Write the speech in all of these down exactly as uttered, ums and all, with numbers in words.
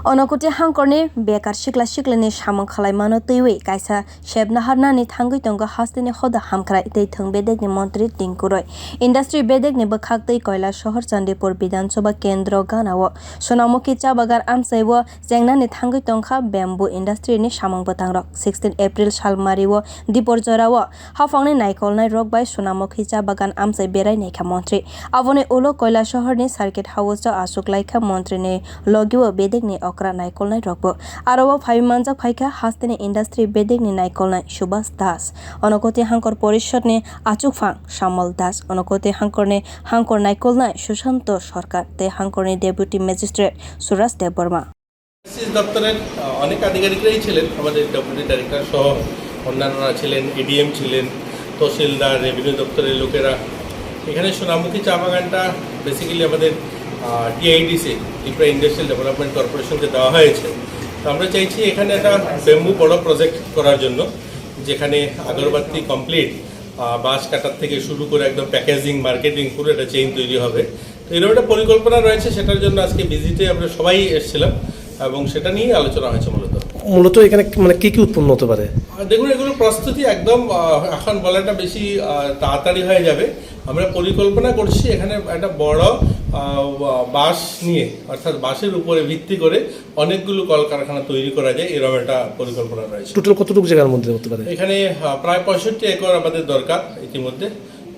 Onokuti hangkorni bekar sikla siklini samung khwlaimano twiwi kaisa sep naharnani thangwi tongo hasteni hoda hamkrai tei thwng bedekni montri Tinku Roy. Industry bedekni bwkhak twi Koilasohor Chandipur Bidhan Sabha Kendro ganao Sonamukhi cha bagan amchaibo chengnani thangwi tongkha bamboo industry ni samung bwtangrok. Sixteen April salmario Dipor jorao haphangni naikolnai rok bai Sonamukhi cha bagan amchai berai naikha montri. Aboni ulo Koilasohorni Circuit House o achuk laikha montri ni logio bedekni okra naikolnai rokbo. Aro o phaiwi manjak phaikha hasteni industry bedekni naikolnai Subhas Das, Onokuti Hangkor Porishod ni achukphang Shamol Das, Onokuti Hangkorni Hangkor naikolnai Sushanto Sarkar tei Hangkorni Deputy Magistrate Suraj Debbarma. SSC দপ্তরের, আহ, অনেক আধিকারিকরাই ছিলেন, আমাদের deputy director সহ অন্যান্যরা ছিলেন, এডিএম ছিলেন, তহসিলদার, রেভিনিউ দপ্তরের লোকেরা। এখানে সোনামুখী চা বাগানটা বেসিক্যালি আমাদের, আহ, টিআইডিসি, ত্রিপুরা ইন্ডাস্ট্রিয়াল ডেভেলপমেন্ট কর্পোরেশনকে দেওয়া হয়েছে। তো আমরা চাইছি এখানে একটা ব্যাম্বু বড় প্রজেক্ট করার জন্য, যেখানে আগরবাতি কমপ্লিট, আহ, বাঁশ কাটার থেকে শুরু করে একদম প্যাকেজিং, মার্কেটিং, পুরো একটা চেইন তৈরি হবে। তো এরকম একটা পরিকল্পনা রয়েছে, সেটার জন্য আজকে ভিজিটে আমরা সবাই এসেছিলাম এবং সেটা নিয়েই আলোচনা হয়েছে মূলত। মূলত এখানে মানে কি কি উৎপন্ন হতে পারে? আহ, দেখুন, এগুলো প্রস্তুতি একদম, আহ, এখন বলাটা বেশি, আহ, তাড়াতাড়ি হয়ে যাবে। আমরা পরিকল্পনা করছি এখানে একটা বড়, আহ, বাঁশ নিয়ে, অর্থাৎ বাঁশের উপরে ভিত্তি করে অনেকগুলো কলকারখানা তৈরি করা যায়, এরকম একটা পরিকল্পনা রয়েছে। টোটাল কতটুকু জায়গার মধ্যে হতে পারে? এখানে, আহ, প্রায় পঁয়ষট্টি একর আমাদের দরকার ইতিমধ্যে।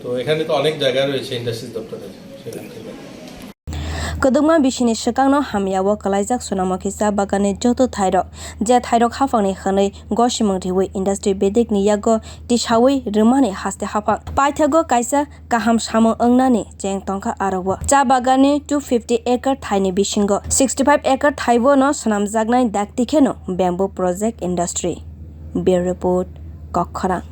তো এখানে তো অনেক জায়গা রয়েছে ইন্ডাস্ট্রিজ দপ্তরের, সেখান থেকে। Kwdwkma bisini swkangno hamyao kwlaijak Sonamukhi cha baganni joto thairok, je thairok haphangni hwnwi gosimung riwi industry bedekni yago tisawi rwmani haste haphang. Paithago kaisa kaham samung wngnani cheng tongkha aro o. Cha baganni two fifty acre thaini bisingo sixty five acre thaibono swnamjaknai dakti kheno bamboo project industry. Bureau Report, Kokkhorang.